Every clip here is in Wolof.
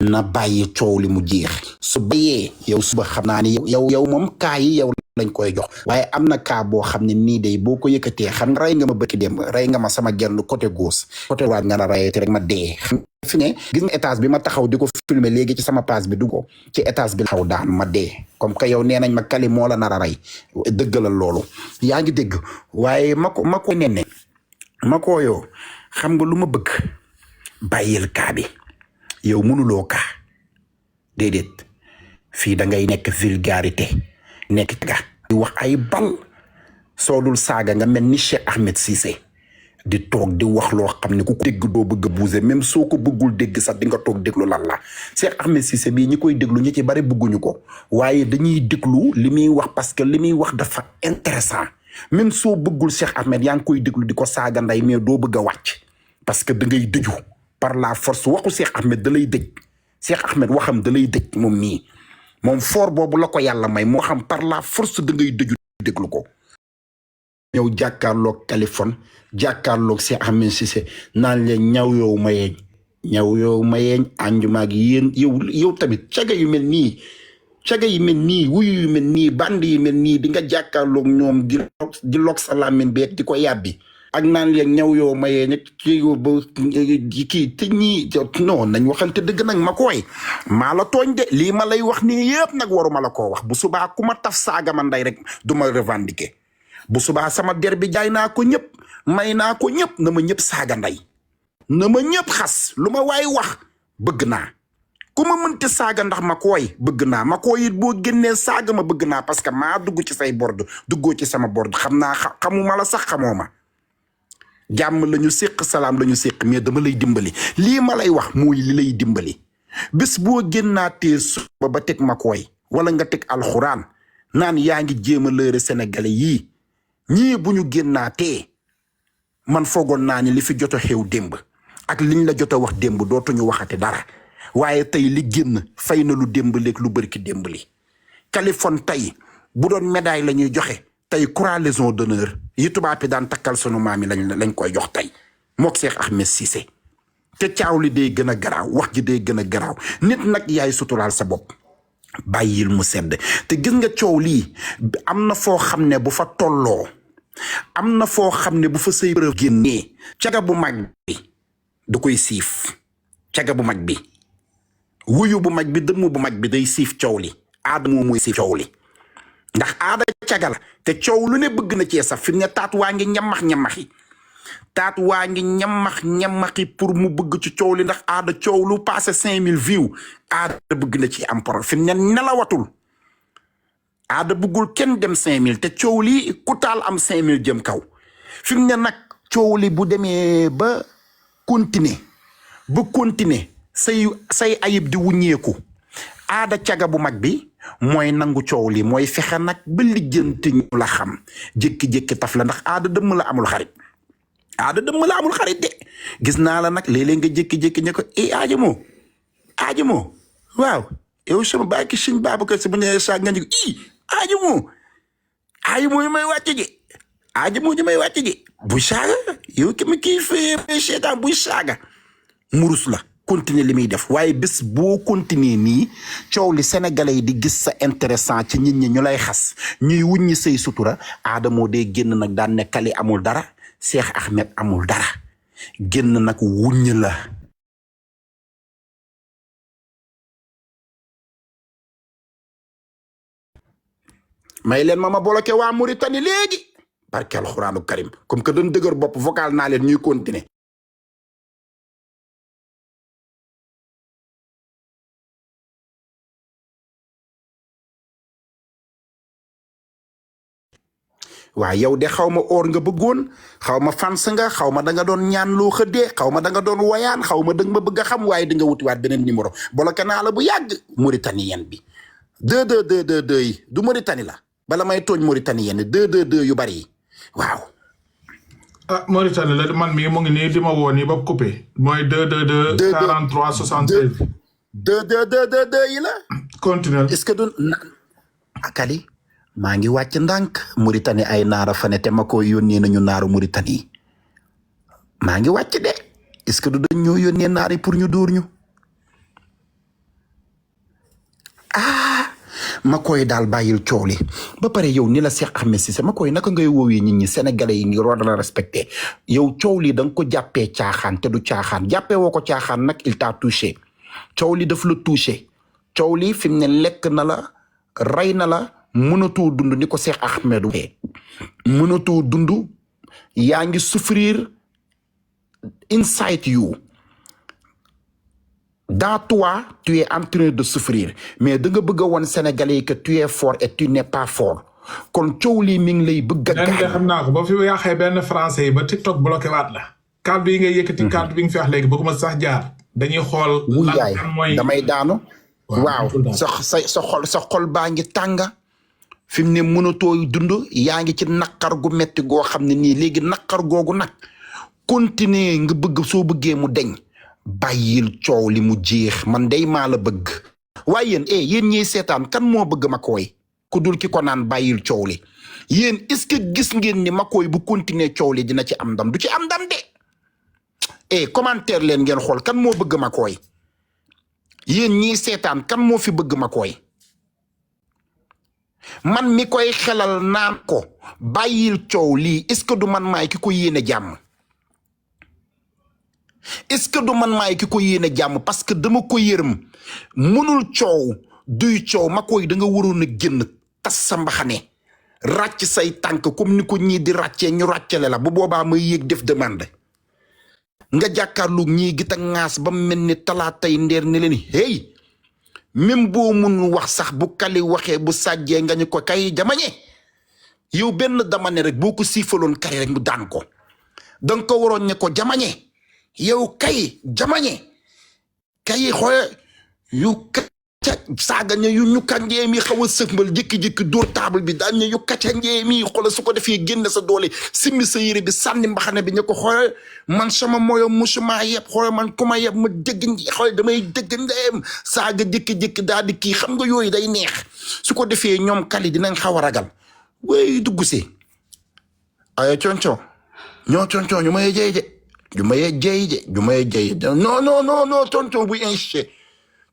na bàyyi coow li mu jeex su bayee yow suba xam naa ni yow moom kaa yi yow lañ koy jox waaye am na kaa boo xam ne nii day boo ko yëkkatee xam nga rey nga ma bëkki dem rey nga ma sama genn côté gauche côté droite nga la rayete rek ma dee fi ne gis nga étage bi ma taxaw di ko filmer léegi ci sama page bi du ko ci étage bi xaw daan ma dee comme que yow nee nañ ma kali moo la nar a rey dëggalal loolu yaa ngi dégg waaye ma ko nenne ma ko yow xam nga lu ma bëgg bàyyil kaa bi yow mënuloo kaa déedéet fii da ngay nekk vulgarité nekk ga di wax ay bal soo dul saaga nga mel ni Cheikh Ahmed Cissé di toog di wax loo xam ne ku ko dégg doo bëgg a buuse même soo ko bëggul dégg sax di nga toog déglu lan la Cheikh Ahmed Cissé bii ñi koy déglu ñi ci bari bëgguñu ko waaye dañuy déglu li muy wax parce que li muy wax dafa intéressant même soo bëggul Cheikh Ahmed yaa ngi koy déglu di ko saaga nday mais doo bëgg a wàcc parce que da ngay dëju par la force waxu Cheikh Ahmed da lay dëj Cheikh Ahmed waxam da lay dëj moom mii moom foor boobu la ko yàlla may moo xam par la force da ngay dëju déglu ko ñëw jàkkaarloog téléphone jàkkaarloog Cheikh Ahmed Cissé naan leen ñaw yow mayeeñ ànjumaag yéen yow tamit caga yu mel nii wuyu yu mel nii band yu mel nii di nga jàkkaarloog ñoom di log sa làmmiñ beeg di ko yàbbi ak naan leen ñaw yow mayee nag kii te ñii non nañ waxante dëgg nag ma koy maa la tooñ de lii ma lay wax nii yëpp nag waruma la koo wax bu subaa ku ma taf saaga ma nday rek du ma revendiquer bu subaa sama der bi jaay naa ko ñëpp may naa ko ñëpp na ma ñëpp saaga nday na ma ñëpp xas lu ma waay wax bëgg naa ku ma mënti saaga ndax ma koy bëgg naa ma koy it boo génnee saaga ma bëgg naa parce que maa dugg ci say bord duggoo ci sama bord xam naa xamuma la sax xamoo ma jàmm la ñu séq salaam la ñu séq mais dama lay dimbali lii ma lay wax mooy li lay dimbali bés boo génnaatee suba ba teg ma koy wala nga teg alxuraan naan yaa ngi jéem a lëre sénégalais yii ñii bu ñu génnaatee man foogoon naa ni li fi jot a xew démb ak liñ la jot a wax démb dootuñu waxati dara waaye tey li génn fay na lu démb léeg lu bërki démb li Kaliphone tey bu doon médaille la ñuy joxe tey croix légion d'honneur yi tubaab bi daan takkal sunu maam yi lañ koy jox tey mook Cheikh Ahmed Cissé te caaw li day gën a garaaw wax ji day gën a garaaw nit nag yaay suturaal sa bopp bàyyil mu sedd te gis nga coow lii am na foo xam ne bu fa tolloo am na foo xam ne bu fa say preuve génnee caga bu mag bi da koy siif caga bu mag bi wuyu bu mag bi dëmm bu mag bi day siif coow li aada moo muy siif coow li ndax aada caga la te coow lu ne bëgg na cee sax fi mu ne taat waa ngi ñamax-ñamaxi taat waa ngi ñamax-ñamaxi pour mu bëgg ci coow li ndax aada coow lu passé 5000 views aada bëgg na ci am problème fi mu ne nelawatul aada bëggul kenn dem 5000 te coow li ku taal am 5000 jëm kaw fi mu ne nag coow li bu demee ba continuer say ayib di wuññeeku aada caga bu mag bi mooy nangu coow li mooy fexe nag ba lijjanti ñu la xam jékki-jékki taf la ndax aada dëmm la amul xarit de gis naa la nag léeg-léeg nga jékki-jékki ne ko aajamoo waaw yow sama baaki Sëñ Babacar Si bu ne sa nga ñu aajamoo yi may wàcc ji bu saaga yow ki ma kii fee seetaan buy saaga murus la continuer li muy def waaye bés boo continuer nii coow li sénégalais yi di gis sa intéressant ci nit ñi ñu lay xas ñuy wuññi say sutura aadamoo day génn nag daan ne Kali amul dara Cheikh Ahmed amul dara génn nag wuññ la may leen ma bloqué waa Mauritanie léegi barke alxuraanu karim comme que dañ dëgër bopp vocal naa leen ñuy continuer waaw yow de xaw ma or nga bëggoon xaw ma fans nga xaw ma da nga doon ñaan loo xëddee xaw ma da nga doon woyaan xaw ma da nga ma bëgg a xam waaye di nga wutiwaat beneen numéro bloqué naa la bu yàgg Mauritanien bi 22222 yi du Mauritanie la bala may tooñ Mauritanien yi 222 yu bari yi waaw. ah Mauritanie la man mii mu ngi nii di ma woo nii ba coupé mooy 222 43 73. 22222 yi la. continuel est-ce que du Kali maa ngi wàcc ndànk Mauritanie ay naara fa ne te ma ko yónnee nañu naaru Mauritanie maa ngi wàcc de est-ce que du dañ ñoo yónnee naar yi pour ñu dóor ñu ma koy daal bàyyil coow li ba pare yow ni la Cheikh Ahmed Cissé ma koy naka ngay woowee nit ñi sénégalais yi ngi war la respecté yow coow li da nga ko jàppee caaxaan te du caaxaan jàppee woo ko caaxaan nag il t'a touché coow li daf la touché coow li fi mu ne lekk na la rey na la mënatoo dund ni ko Cheikh Ahmed mënatoo dund yaa ngi souffrir inside you dans toi tu es en train de souffrir mais da nga bëgg a woon sénégalais yi que tu es fort et tu n'es pas fort kon coow lii mi ngi lay bëgg a gaañ xam naa ko ba fi yaaxee benn français yi ba TikTok bloqué waat la kàddu yi ngay yëkkati kàddu bi nga fi wax léegi bëgguma sax jaar dañuy xool wuyaay mooy damay daanu waaw sa xol baa ngi tànga fi mu ne mënatoo dund yaa ngi ci naqar gu metti goo xam ne nii léegi naqar googu nag continuer nga bëgg soo bëggee mu deñ bàyyil coow li mu jeex man day maa la bëgg waaye yéen ñiy seetaan kan moo bëgg Makoy ku dul ki ko naan bàyyil coow li yéen est-ce que gis ngeen ni Makoy bu continuer coow li dina ci am ndam du ci am ndam de commentaire leen ngeen xool kan moo bëgg Makoy yéen ñiy seetaan kan moo fi bëgg Makoy man mi koy xelal naan ko bàyyil coow lii est-ce que du man maay ki ko yéene jàmm est-ce que du man maay ki ko yéene jàmm parce que dama ko yërëm mënul coow duy coow Makoy da nga waroon a génn tas sa mbaxane ràcc say tànk comme ni ko ñii di ràccee ñu ràccale la bu boobaa may yéeg def demande nga jàkkaarlu ñii gita ŋaas ba mel ni talaatay ndeer ne leen hey même boo mun wax sax bu kali waxee bu sàjjee nga ñu ko kay jamañe yow benn damane rek boo ko siifaloon kay rek mu daan ko danga ko waroon ne ko jamañe yow kay jamañe kay xooye yu kacca saaga ña yu ñu kanjee mi xaw a sëmbal jékki-jékki dóor table bi daan ña yu kacca njee mi xoole su ko defee génn sa doole simmi sa yére bi sànni mbaxane bi ñu ko xooye man sama moyo musuma yeb xooye man ku ma yeb ma dégg xooye damay dégg ndeyem saaga jékki-jékki daal di kii xam nga yooyu day neex su ko defee ñoom kali dinañ xaw a ragal way dugg si ay conco ñoo conco ñu may jey de ju may jey de ju may jey non tonton bu inché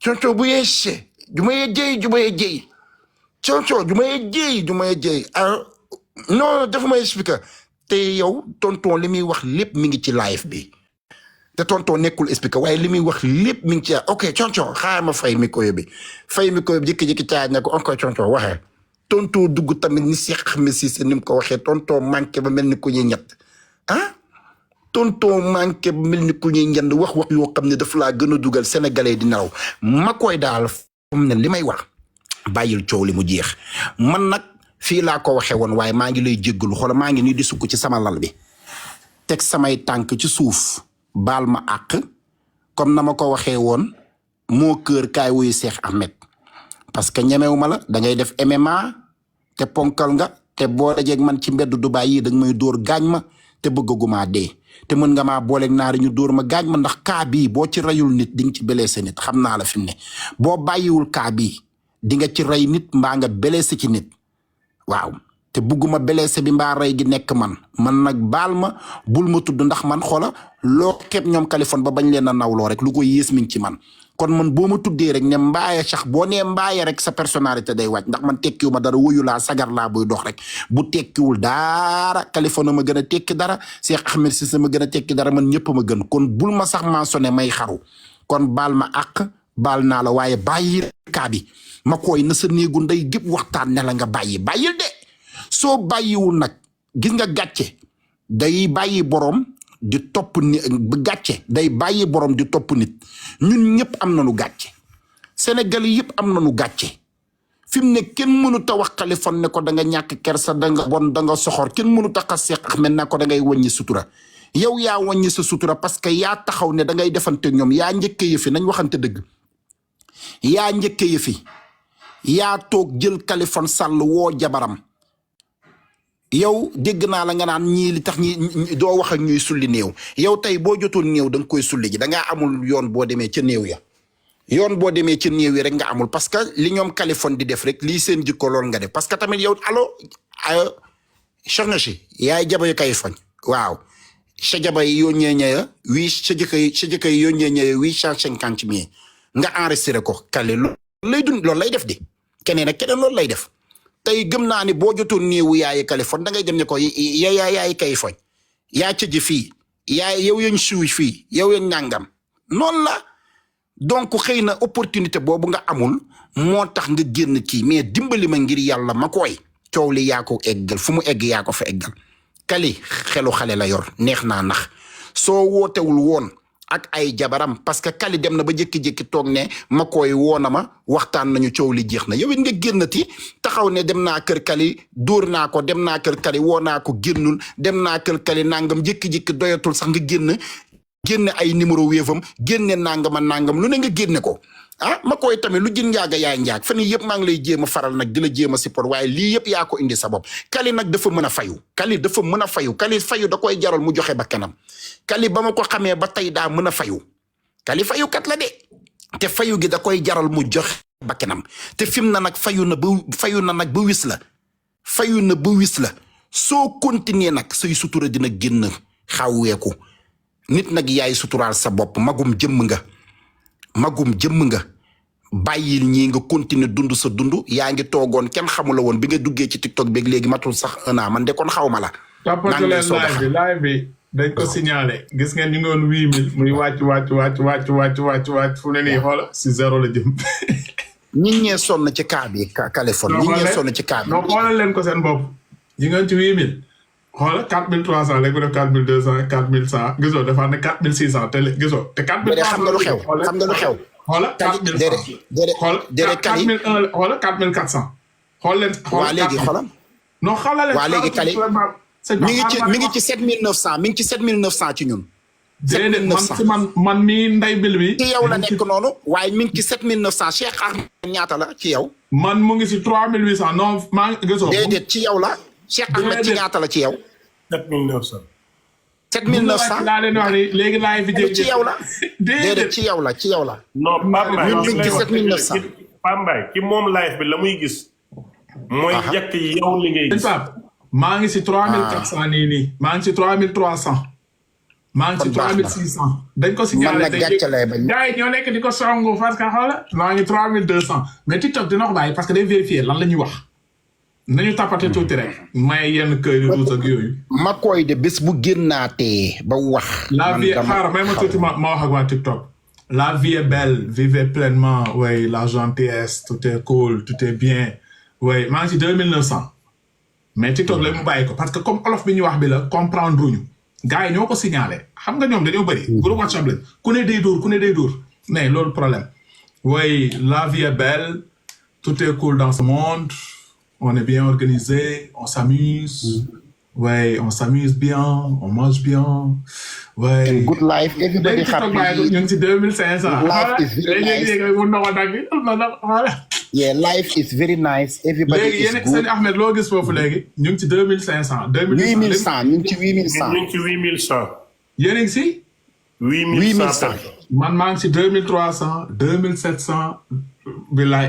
conco bu inché ju may jey conco ju may jey non dafa may expliquer te yow tonton li muy wax lépp mi ngi ci live bi te tonton nekkul expliquer waaye li muy wax lépp mi ngi ci ok conco xaaral ma fay micro bi jékki-jékki caaj na ko encore conco waxee tonton dugg tamit ni Cheikh Ahmed Cissé ni mu ko waxee tonton manqué ba mel ni ku ñuy ñett tonton manqué ba mel ni ku ñuy ñend wax yoo xam ne daf laa gën a dugal sénégalais di nelaw Makoy daal fu mu ne li may wax bàyyil coow li mu jeex man nag fii laa ko waxee woon waaye maa ngi lay jéggalu xoolal maa ngi nii di sukk ci sama lal bi teg samay tànk ci suuf baal ma àq comme na ma ko waxee woon moo kër kaay wuyu Cheikh Ahmed parce que ñemewu ma la da ngay def MMA te ponkal nga te boo dajeeg man ci mbeddu Dubaay yi da nga may dóor gaañ ma te bëggaguma dee te mën nga maa booleeg naari ñu dóor ma gaañ ma ndax kaa bii boo ci rayul nit di nga ci blessé nit xam naa la fi mu ne boo bàyyiwul kaa bii di nga ci rey nit mbaa nga blessé ci nit waaw te bugguma blessé bi mbaa rey gi nekk man nag baal ma bul ma tudd ndax man xoola loo xeeb ñoom Kaliphone ba bañ leen a nawloo rek lu ko yées mi ngi ci man kon man boo ma tuddee rek ne mbaaye sax boo nee mbaaye rek sa personnalité day wàcc ndax man tekkiwu ma dara wuyu laa sagar laa buy dox rek bu tekkiwul dara Kaliphone ma gën a tekki dara Cheikh Ahmed Cissé ma gën a tekki dara man ñëpp ma gën kon bul ma sax mentionné may xaru kon baal ma àq baal naa la waaye bàyyi kaa bi Makoy na sa néegu ndey gépp waxtaan ne la nga bàyyil de soo bàyyiwul nag gis nga gàcce day bàyyi borom di topp ni gàcce day bàyyi borom di topp nit ñun ñëpp am nañu gàcce Sénégal yëpp am nañu gàcce fi mu ne kenn mënut a wax Kaliphone ne ko da nga ñàkk kersa da nga bon da nga soxor kenn mënut a xas Cheikh Ahmed na ko da ngay wàññi sutura yow yaa wàññi sa sutura parce que yaa taxaw ne da ngay defante ñoom yaa njëkke yëfi nañ waxante dëgg yaa njëkke yëfi yaa toog jël Kaliphone Sall woo jabaram yow dégg naa la nga naan ñii li tax ñi doo wax ak ñuy sulli néew yow tey boo jotoon néew da nga koy sulli ji da ngaa amul yoon boo demee ca néew ya yoon boo demee ca néew yi rek nga amul parce que li ñoom Kaliphone di def rek lii seen jikko lool nga def parce que tamit yow allo soxna si yaay jaba yu Kaliphone waaw sa jaba yi yónnee ñëya sa jëkkër yi yónnee ñëya 850 000 nga enregistré ko Kali loolu lay def di keneen ak keneen loolu lay def tey gëm naa ni boo jotoon néewu yaayi Californie da ngay dem ne ko yaay kay foñ yaa cëji fii yaay yow yañ suuy fii yow yañ ñàngam noonu la donc xëy na opportunité boobu nga amul moo tax nga génn kii mais dimbali ma ngir yàlla ma koy coow li yaa ko eggal fu mu egg yaa ko fa eggal Kali xelu xale la yor neex naa nax soo wootewul woon ak ay jabaram parce que Kali dem na ba jékki-jékki toog ne ma koy woona ma waxtaan nañu coow li jeex na yow it nga génnati taxaw ne dem naa kër Kali dóor naa ko dem naa kër Kali woo naa ko génnul dem naa kër Kali nangam jékki-jékki doyatul sax nga génne ay numéro wéefam génne nangam lu ne nga génne ko ma koy tamit lu jën njaaga yaay njaag fan yii yëpp maa ngi lay jéem a faral nag di la jéem a support waaye lii yëpp yaa ko indi sa bopp Kali nag dafa mën a fayu Kali fayu da koy jaral mu joxe ba kanam Kali ba ma ko xamee ba tey daa mën a fayu Kali fayu kat la de te fayu gi da koy jaral mu joxe ba kanam te fim na nag fayu na nag ba wis la soo continuer nag say sutura dina génn xawweeku nit nag yaay suturaal sa bopp magum jëmm nga bàyyil ñii nga continuer dund sa dund yaa ngi toogoon kenn xamula woon bi nga duggee ci TikTok beeg léegi matul sax un an man de kon xaw ma la. toppatoo leen live bi dañ ko signalé gis ngeen ñu ngi woon 8000 muy wàcc fu ne nii xoola si zéro la jëm. ñi ñee sonn ci kaa bi Californie ñi ñee sonn ci kaa bi. non xoolal leen ko seen bopp ñu ngi woon ci 8000. xoolal 4300 léegi def 4200 4100 gisoo dafa ne 4600 te gisoo te 4300 xam nga lu xew xoolal 4100 déedéet Kali 4001 xoolal 4400 xool leen waa léegi xoolal non xoolal leen waa léegi Kali mi ngi ci 7900 ci ñun 7900 man mii nday bil bi ci yow la nekk noonu waaye mi ngi ci 7900 Cheikh Ahmed ñaata la ci yow man mu ngi si 3800 non maa gisoo déedéet ci yow la Cheikh Ahmed ci ñaata la ci yow 7900 7900 laa leen wax ni léegi laay fi ci yow la déedéet ci yow la non Pambaay ñun ñu ci 7900 Pambaay ci moom live bi la muy gis mooy njëkk yow li ngay gis maa ngi si 3400 nii maa ngi si 3300 maa ngi si 3600 dañ ko signalé man nag gàcce lay bañ gars yi ñoo nekk di ko songu parce que xoola maa ngi 3200 mais TikTok dina ko bàyyi parce que day vérifier lan la ñuy wax nañu tapate tuuti rek may yenn kër yu ruus ak yooyu ma koy de bés bu génnaatee ba wax la vie xaaral may ma tuuti ma wax ak waa TikTok la vie est belle vivez pleinement oui la gentillesse tout est cool tout est bien oui maa ngi ci 2900 mais TikTok la mu bàyyi ko parce que comme olof bi ñu wax bi la comprendre uñu gars yi ñoo ko signalé xam nga ñoom dañoo bëri groupe WhatsApp lañ ku ne day dóor mais loolu problème oui la vie est belle tout est cool dans ce monde on est bien organisé, on s'amuse. Ouais, on s'amuse bien, on mange bien. Ouais. And good life, everybody happy. Ñu ngi ci 2500. Life is very nice. Yeah, life is very nice. Everybody léegi is yéen good. sëñ Ahmed loo gis foofu léegi ñu ngi ci 2500. 8100 ñu ngi ci 8100. ñu ngi ci 8100. yéen a ngi si. 8100. man maa ngi ci 2300 2700 bilaay.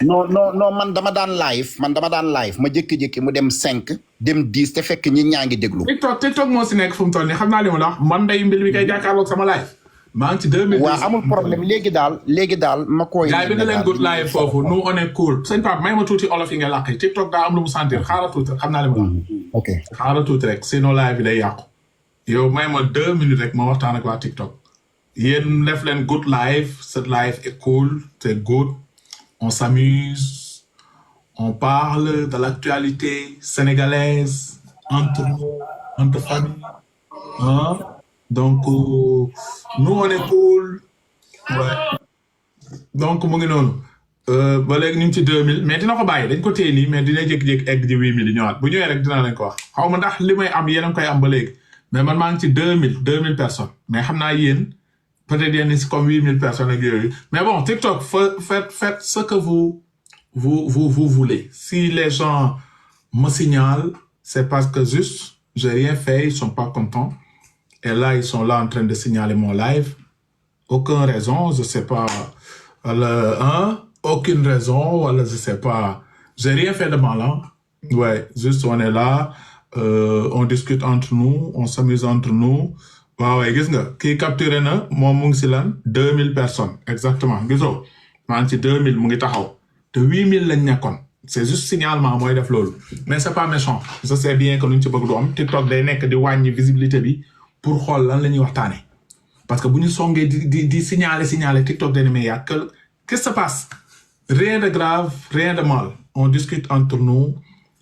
non man dama daan live ma jékki-jékki mu dem 5 dem 10 te fekk ñi ñaa ngi déglu. TikTok moo si nekk fu mu toll nii xam naa li mu la wax man day mbil bi kay jàkkaarloog sama live maa ngi ci 2000. waaw amul problème léegi daal ma koy. gars yi bi nga leen good live foofu nous on est cool sëñ Pape may ma tuuti olof yi nga làqee TikTok daa am lu mu sentir xaaral tuuti rek xam naa li mu la wax. ok xaaral tuuti rek sinon live bi day yàqu. yow may ma 2 minutes rek ma waxtaan ak waa TikTok yéen def leen good live cette live est cool c'est good. On s'amuse, on parle de l'actualité sénégalaise entre nous, entre familles. Hein? Donc, nous, on est cool. Ouais. Donc, mu ngi noonu. Ba léegi ñu ngi ci 2000 mais dina ko bàyyi dañ ko téye nii mais dina jékki-jékki egg di 8000 ñëwaat bu ñëwee rek dina leen ko wax xaw ma ndax li may am yéen a ngi koy am ba léegi mais man maa ngi ci 2000 personnes mais xam naa yéen. Peut-être qu'il y a comme 8000 personnes. Mais bon, TikTok, faites ce que vous voulez. Si les gens me signalent, c'est parce que juste, j'ai rien fait, ils sont pas contents. Et là, ils sont là en train de signaler mon live. Aucune raison, je sais pas. Aucune raison, voilà, je sais pas. J'ai rien fait de mal, hein. Ouais, juste on est là, on discute entre nous, on s'amuse entre nous. waaw gis nga kii capturé na moom mu ngi si lan 2000 personnes exactement gisoo maa ci 2000 mu ngi taxaw te 8000 lañ nekkoon c'est juste signalement mooy def loolu mais c'est pas méchant je sais bien que luñ ci bëgg du am TikTok day nekk di wàññi visibilité bi pour xool lan la ñuy waxtaane parce que bu ñu songee di signaler TikTok day ne mais y'a qu'est-ce qui se passe rien de grave rien de mal on discute entre nous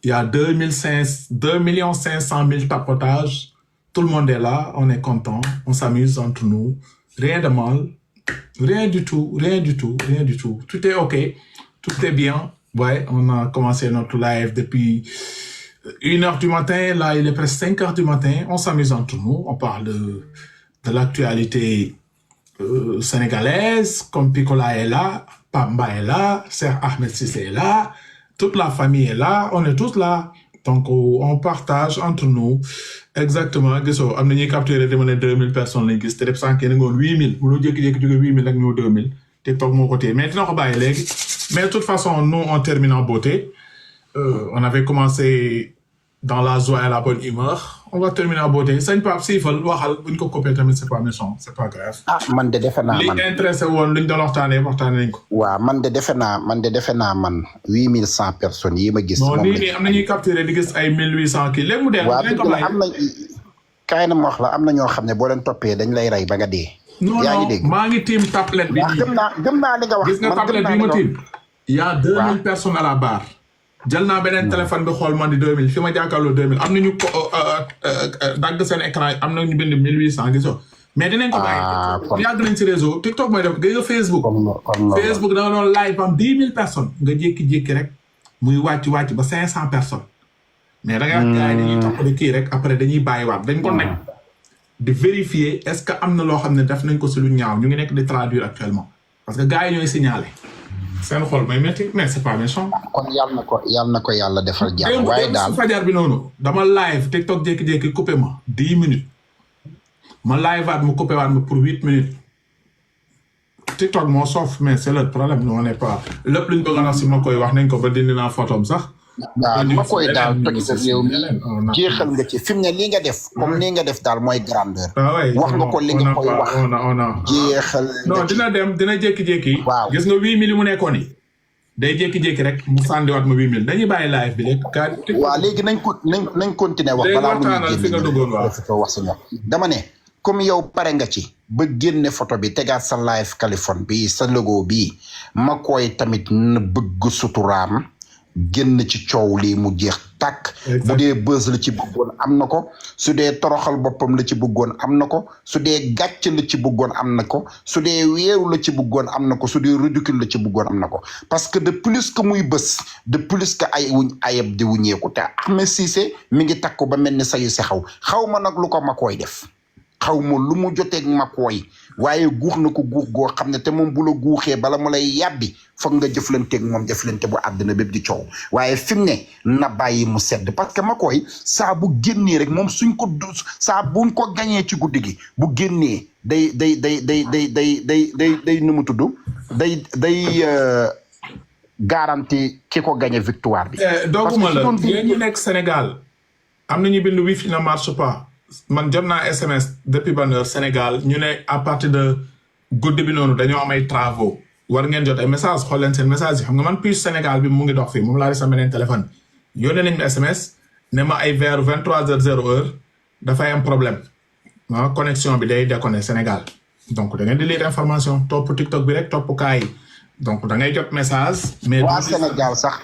il y a 2 500 000 tapotages tout le monde est là on est content on s'amuse entre nous rien de mal rien du tout tout est ok tout est bien ouais on a commencé notre live depuis 1h du matin là il est presque 5h du matin on s'amuse entre nous on parle de l'actualité sénégalaise comme Picola est là Pamba est là Cheikh Ahmed Cissé est là toute la famille est là on est tous là donc on partage entre nous exactement gisoo am na ñuy capturer dama ne 2000 personnes lañ gis te def sànq yéen a ngi woon 8000 mënoo jékki-jékki jóge 8000 ak ñëw 2000 TikTok moo ko téye mais dina ko bàyyi léegi mais de toute façon nous on termine en beauté on avait commencé dans la joie et la bonne humeur on va terminer en beauté sëñ Pape siifal waxal buñ ko coupé tamit c'est pas méchant c'est pas grave. man de defe naa man li intéressé woon luñ doon waxtaanee nañ ko. waaw man de defe naa man 8100 personnes yi ma gis. moom nii am na ñuy capturer di gis ay 1800 kii léegi mu dee. waaw dëgg la am na kaay na ma wax la am na ñoo xam ne boo leen toppee dañ lay rey ba nga dee. yaa ngi dégg maa ngi tiim tablette bi. gëm naa li nga wax. gis nga tablette bi ma tiim. il y a 2000 personnes à la barre. jël naa beneen téléphone bi xool man di 2000 fi ma jàkkaarloo 2000 am nañu ko dagg seen écran am na ñu bind 1800 gisoo mais dinañ ko bàyyi. yàgg nañ ci réseau TikTok mooy def gis nga Facebook. Facebook da nga doon live am 10 000 personnes nga jékki-jékki rek muy wàcc ba 500 personnes. mais da ngay wax gars yi dañuy topp di kii rek après dañuy bàyyiwaat dañ ko nekk di vérifier est-ce que am na loo xam ne def nañ ko si lu ñaaw ñu ngi nekk di traduire actuellement parce que gars yi ñooy signaler. seen xol may métti mais c'est pas méchant. kon yàlla na ko yàlla defal jàmm. waaye daal fajar bi noonu dama live TikTok jékki-jékki coupé ma 10 minutes ma live waat mu coupé waat ma pour 8 minutes TikTok moo soof mais c'est le problème nous on n'est pas lépp luñ bëgg a si ma koy wax nañ ko ba dindi naa photom sax. waaw ma koy daal toj sa réew mi jeexal nga ci fi mu ne lii nga def comme lii nga def daal mooy grandeur. wax nga ko li nga koy wax jeexal non dina jékki-jékki. waaw gis nga 8000 mu nekkoon yi day jékki-jékki rek mu sànniwaat ma 8000 dañuy bàyyi live bi léegi. waaw léegi nañ continuer wax balaa mu ñuy génn wax si ñoom dama ne comme yow pare nga ci ba génne photo bi tegaat sa live Kaliphone bi sa logo bi ma koy tamit na bëgg suturaam génn ci coow lii mu jeex tàkk. bu dee bës la ci bëggoon am na ko su dee toroxal boppam la ci bëggoon am na ko su dee gàcc la ci bëggoon am na ko su dee weeru la ci bëggoon am na ko su dee ridicule la ci bëggoon am na ko parce que de plus que muy bës de plus que ayab di wuñeeku te Ahmed Cissé mi ngi takku ba mel ni sayu si xaw ma nag lu ko ma koy def xaw ma lu mu joteeg ma koy waaye guux na ko guux goo xam ne te moom bu la guuxee bala mu lay yàbbi foog nga jëflanteeg moom jëflante bu àddina bépp di coow waaye fi mu ne na bàyyi mu sedd parce que ma koy saa bu génnee rek moom buñ ko gañee ci guddi gi bu génnee day nu mu tudd day garanti ki ko gañe victoire bi. dooguma la yéen ñi nekk Sénégal am na ñu bind wifi ne marche pas. man jot naa SMS depuis ban heure Sénégal ñu ne à partir de guddi bi noonu dañoo am ay travaux war ngeen jot ay message xool leen seen message yi xam nga man puce Sénégal bi mu ngi dox fii moom laa di sama beneen téléphone yónnee nañ ma SMS ne ma ay vers 23h00 dafay am problème connexion bi day déconné Sénégal donc da ngeen di lire information topp TikTok bi rek topp kaa yi donc da ngay jot message. mais waa Sénégal sax.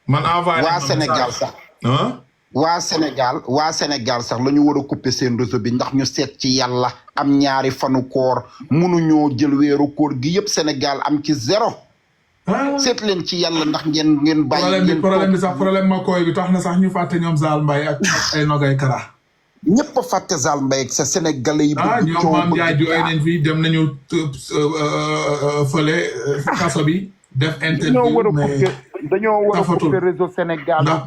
man envoyé waa Sénégal sax. waa Sénégal sax la ñu war a couper seen réseau bi ndax ñu seet ci yàlla am ñaari fanu koor mënuñoo jël weeru koor gi yëpp Sénégal am ci 0. seet leen ci yàlla ndax ngeen bàyyi. problème bi sax problème ma koy bi tax na sax ñu fàtte ñoom Zal Mbaye ak ay Nogay Kara. ñëpp a fàtte Zal Mbaye ak sa sénégalais yi. bëgg coow ñoom maam Ndiaye ju ay nañ fi dem nañu fële kaso bi def interview mais. dañoo war a couper réseau Sénégal ndax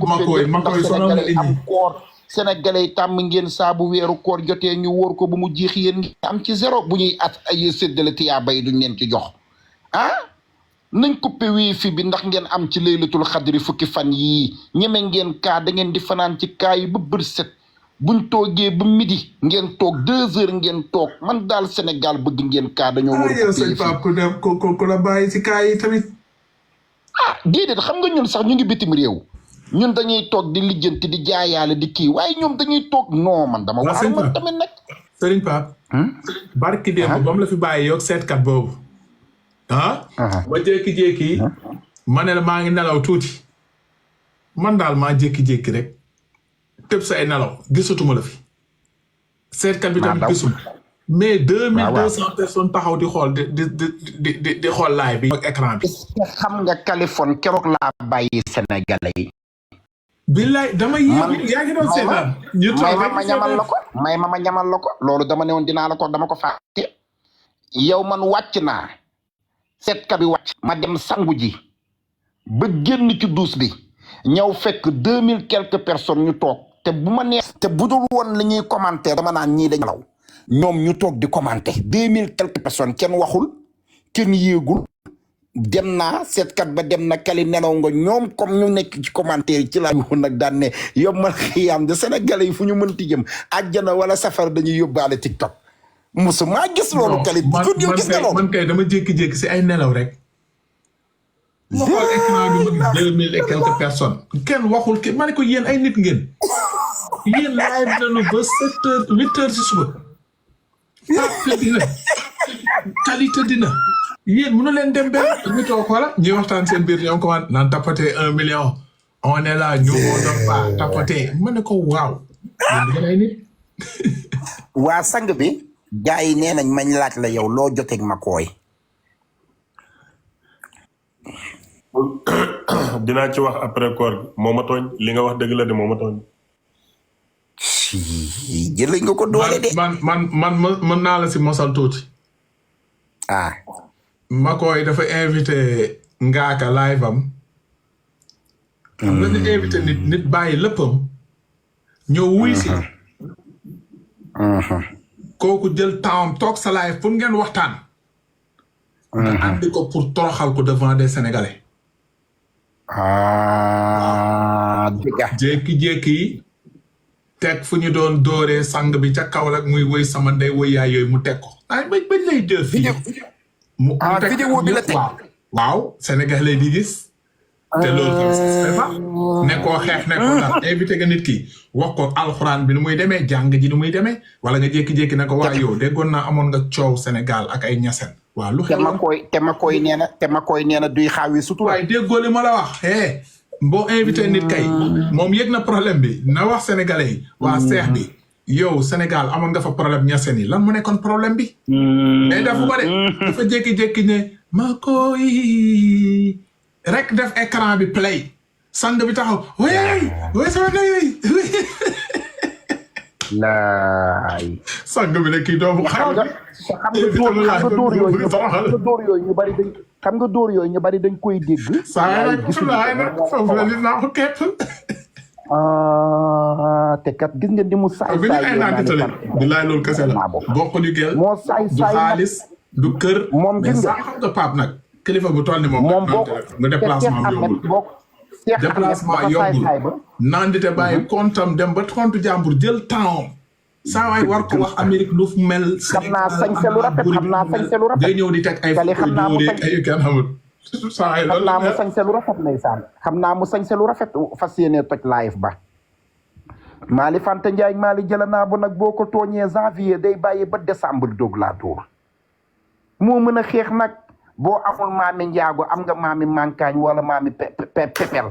ma koy sonal na am koor sénégalais yi tàmm ngeen saa bu weeru koor jotee ñu wóor ko bu mu jeex yéen am ci 0 bu ñuy ay séddale tiyaaba yi duñ leen ci jox nañ couper wifi bi ndax ngeen am ci laylatul xadri fukki fan yii ñeme ngeen kaa da ngeen di fanaan ci kaa yi ba bër set buñ toogee ba midi ngeen toog 2 heures ngeen toog man daal Sénégal bëgg ngeen kaa dañoo war yow sëñ Pape ku la bàyyi ci kaa yi tamit. déedéet xam nga ñun sax ñu ngi bitim réew ñun dañuy toog di lijjanti di jaayaale di kii waaye ñoom dañuy toog non man dama wax man tamit nag sëriñ Pape barki démb ba mu la fi bàyyi yoog seetkat boobu ba jékki-jékki ma ne la maa ngi nelaw tuuti man daal maa jékki-jékki rek tëb sa ay nelaw gisatuma la fi seetkat bi tamit gisuma mais 2200 personnes taxaw di xool di xool live bi ak écran bi. xam nga Californie keroog laa bàyyi Sénégalais yi. billaay dama yaa ngi doon seetaan. ma ñamal la ko ma ñamal la ko loolu dama ne woon dinaa la ko dama ko fàtte. yow man wàcc naa seetkat bi wàcc. ma dem sangu ji ba génn ci douche bi ñëw fekk 2000 quelques personnes ñu toog te bu ma neex. te bu dul woon li ñuy commenter dama naan ñii dañu law ñoom ñu toog di commenter 2000 quelques personnes kenn waxul kenn yéegul dem naa seetkat ba dem na kali nelaw nga ñoom comme ñu nekk ci commentaire ci laa woon nag daan ne yombal xiyaam de Sénégalais yi fu ñu mënti jëm àjjana wala safar dañuy yóbbaale TikTok musu maa gis loolu kali yow gis nga loolu man kay dama jékki-jékki si ay nelaw rek ma xool écran bi ma gis 2000 et quelques personnes kenn waxul ma ne ko yéen ay nit ngeen yéen live nañu ba 7 heures 8 heures si suba qualité dina yéen mënu leen dem benn ñu toog wala ñuy waxtaan seen biir ñoom comment naan tapoter 1 million on est là ñu moo doon pas tapoter ma ne ko waaw yéen ay nit waa sang bi gars yi nee nañ mañ laaj la yow loo joteeg ma kooy dinaa ci wax après koor gi moo ma tooñ li nga wax dëgg la de moo ma tooñ jëlee nga ko doole de. man mën naa la si mosal tuuti. Makoy dafa invité Ngaaka live am. xam nga ni invité nit bàyyi léppam. ñëw wuy si. kooku jël temps toog sa live pour ngeen waxtaan. nga andi ko pour toroxal ko devant des Sénégalais. jékki-jékki. teg fu ñu doon dooree sang bi ca Kaolack muy woy sama ndey woy yaay yooyu mu teg ko ay bañ lay jël fii mu teg vidéo bi la teg waaw Sénégal lay di gis te loolu ne koo xeex ne ko ndax invité nga nit ki wax ko alxuraan bi nu muy demee jàng ji nu muy demee wala nga jékki-jékki ne ko waa yow déggoon naa amoon nga coow Sénégal ak ay ñaseen waaw lu xew te ma koy nee na duy xaawi sutura waaye déggoo li ma la wax boo invité nit kay moom yëg na problème bi na wax sénégalais yi waa seex bi yow Sénégal amoon nga fa problème ñaseen yi lan mu nekkoon problème bi mais dafa ba de dafa jékki-jékki ne ma koy rek def écran bi play sang bi taxaw way sama ndey laay sang bi ne kii doomu xam nga dóor yooyu ñu bari dañ xam nga dóor yooyu ñu bari dañ koy dégg saa nag foofu la nit naa ko képp te kat gis nga di mu saay saay di laay loolu kese la bokk ñu gel moo saay du xaalis du kër moom gis nga xam nga Pape nag kilifa bu toll ni moom nga déplacement yombul déplacement yombul naan di te bàyyi comptam dem ba compte jàmbur jël temps saa waay war ko wax Amérique lu mel. xam naa sañse lu rafet day ñëw di teg ay photo ay kenn xamul. xam naa mu sañse lu rafet ndeysaan xam naa mu sañse lu rafet fas yéene toj live ba. Mali Fanta Ndiaye Mali jëla naa ba nag boo ko tooñee janvier day bàyyi ba décembre doog laa tuur moo mën a xeex nag boo amul maami njaago am nga maami mankaañ wala maami pepel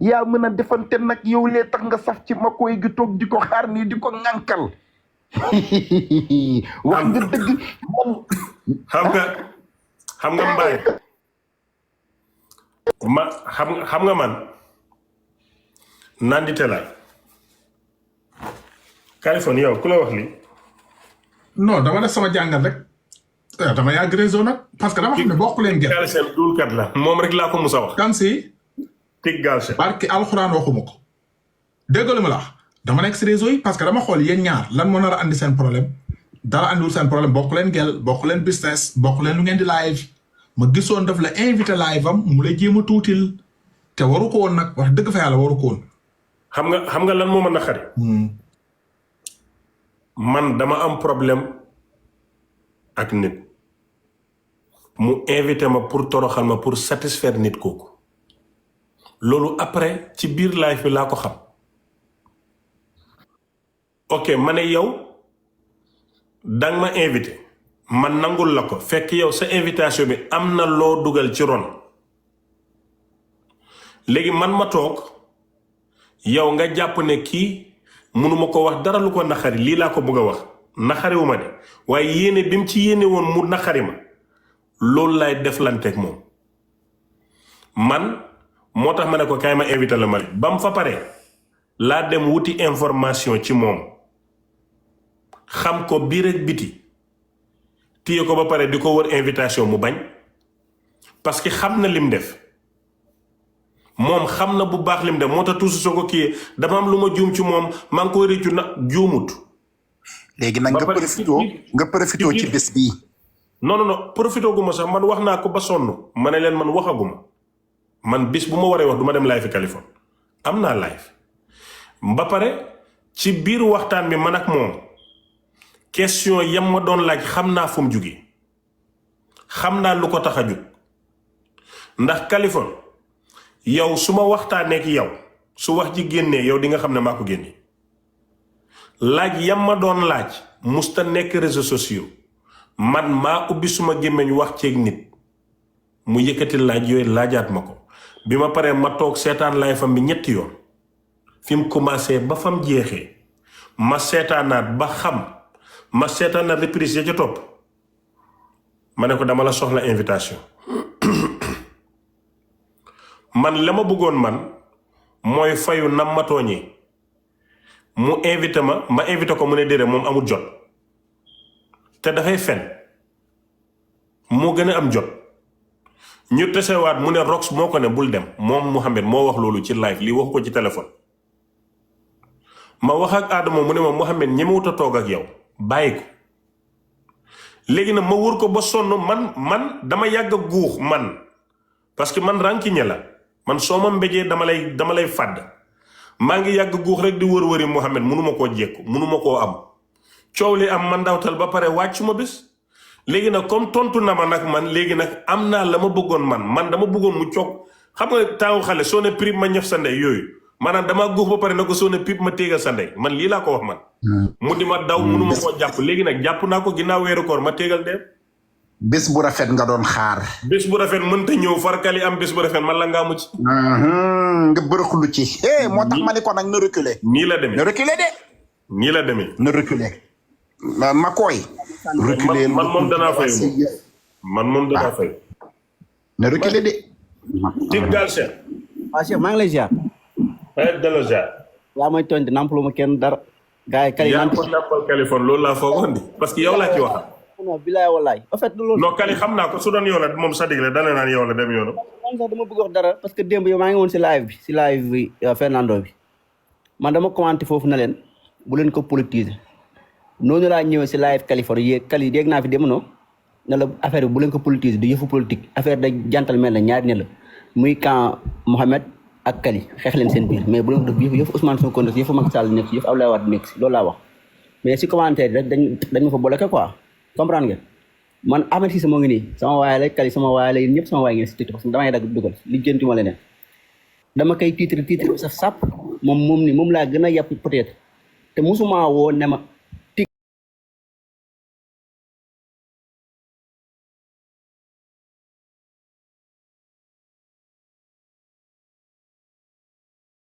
yaa mën a defante nag yow lee tax nga saf ci ma koy gi toog di ko xaar nii di ko ŋànkal wax nga dëgg xam nga mbaay xam nga man nandite la Californie yow ku la wax li non dama def sama jàngat rek dama yàgg réseau nag parce que dama xam ne bokk leen gerte Galsen duulkat la moom rek laa ko musa wax kan si tig Galsen barki alxuraan waxuma ko déggal ma la wax dama nekk si réseau yi parce que dama xool yéen ñaar lan moo nar a andi seen problème dara andiwul seen problème bokk leen gel bokk leen business bokk leen lu ngeen di live ma gisoon daf la invité live am mu lay jéem a tuutil te waru ko woon nag wax dëgg fa yàlla waru ko woon xam nga lan moo ma naqari. man dama am problème ak nit mu invité ma pour toroxal ma pour satisfaire nit kooku loolu après ci biir live bi laa ko xam. ok ma ne yow danga ma invité man nangul la ko fekk yow sa invitation bi am na loo dugal ci ron léegi man ma toog yow nga jàpp ne kii mënuma ko wax dara lu ko naxari lii laa ko bëgg a wax naxariwu ma de waaye yéene bi mu ci yéene woon mu naxari ma loolu laay deflanteeg moom man moo tax ma ne ko kaay ma invité la Mali ba mu fa pare laa dem wuti information ci moom xam ko biir ak biti téye ko ba pare di ko wër invitation mu bañ parce que xam na lim def moom xam na bu baax lim def moo tax toujours soo ko kii dama am lu ma juum ci moom maa ngi koy réccu na juumut. léegi nag nga profité ci bés bii. non profité gu ma sax man wax naa ko ba sonn ma ne leen man waxaguma man bis bu ma waree wax du ma dem live fi Californie am naa live ba pare ci biir waxtaan bi man ak moom question yam ma doon laaj xam naa fu mu jugee xam naa lu ko tax a jug ndax Californie yow su ma waxtaanee ak yow su wax ji génnee yow di nga xam ne maa ko génnee laaj yam ma doon laaj musta nekk réseaux sociaux man maa ubbi suma gémmiñ wax ceeg nit mu yëkkati laaj yooyu laajaat ma ko bi ma paree ma toog seetaan laay fam bi ñetti yoon fi mu commencé ba fam jeexee ma seetaanaat ba xam ma seetaanaat reprise ya ca topp ma ne ko dama la soxla invitation man la ma bëggoon man mooy fayu nam ma tooñee mu invité ma invité ko mu ne déedéet moom amul jot te dafay fen moo gën a am jot ñu tesewaat mu ne Rox moo ko ne bul dem moom Mouhamed moo wax loolu ci live lii waxu ko ci téléphone ma wax ak Adama mu ne ma Mouhamed ñemewut a toog ak yow bàyyi ko léegi nag ma wër ko ba sonn man dama yàgg a guux man parce que man rànkiñe la man soo ma mbéjee dama lay fàdd maa ngi yàgg guux rek di wër-wëri Mouhamed mënuma koo jékku mënuma koo am coow li am man ndawtal ba pare wàcc ma bés léegi nag comme tontu na ma nag man léegi nag am naa la ma bëggoon man dama bëggoon mu coog xam nga taawu xale soo ne prix ma ñëf sa ndey yooyu maanaam damaa guux ba pare na ko soo ne prix ma téegal sa ndey man lii laa ko wax man mu di ma daw mënuma koo jàpp léegi nag jàpp naa ko ginnaaw weeru koor ma téegal dem bés bu rafet nga doon xaar. bés bu rafet mënta ñëw farkali am bés bu rafet man la ngaa mucc. nga bërëxlu ci. moo tax ma ne ko nag na reculer. nii la demee na reculer de. nii la demee. na reculer. ma koy. reculer man moom danaa fay man moom danaa fay. na reculer de. Tic Gal Cheikh. waaw Cheikh maa ngi lay ziar. delloo ziar. yaa may tooñ de nampalu ma kenn dara. gars yi kali yaa ko nampal Californie loolu laa foogoon di parce que yow laa ci waxal. non bilaay wallaay en fait loolu. non Kali xam naa ko su doon yow la moom sa digle dana naan yow la dem yoonu. man sax dama bëgg wax dara parce que démb yow maa ngi woon si live bi Fernando bi man dama commenté foofu na leen bu leen ko politiser noonu laa ñëwee si live Californie yéeg Kali dégg naa fi dem no ne la affaire bi bu leen ko politiser du yëfu politique affaire da jantal mel la ñaari ne la muy camp Mohamed ak Kali xeex leen seen biir mais bu leen ko def yëfu Ousmane Sonko nekk si yëfu Macky Sall nekk si yëfu Abdoulaye Wade nekk si loolu laa wax mais si commentaire rek dañ ma fa bloqué quoi comprendre nga man Ahmed Cissé moo ngi nii sama waay la Kali sama waay la yéen ñëpp sama waay ngeen si titre parce que damay dagg dugal li jënti ma leneen dama koy titre bi saf sàpp moom laa gën a yàpp peut-être te musuma woo ne ma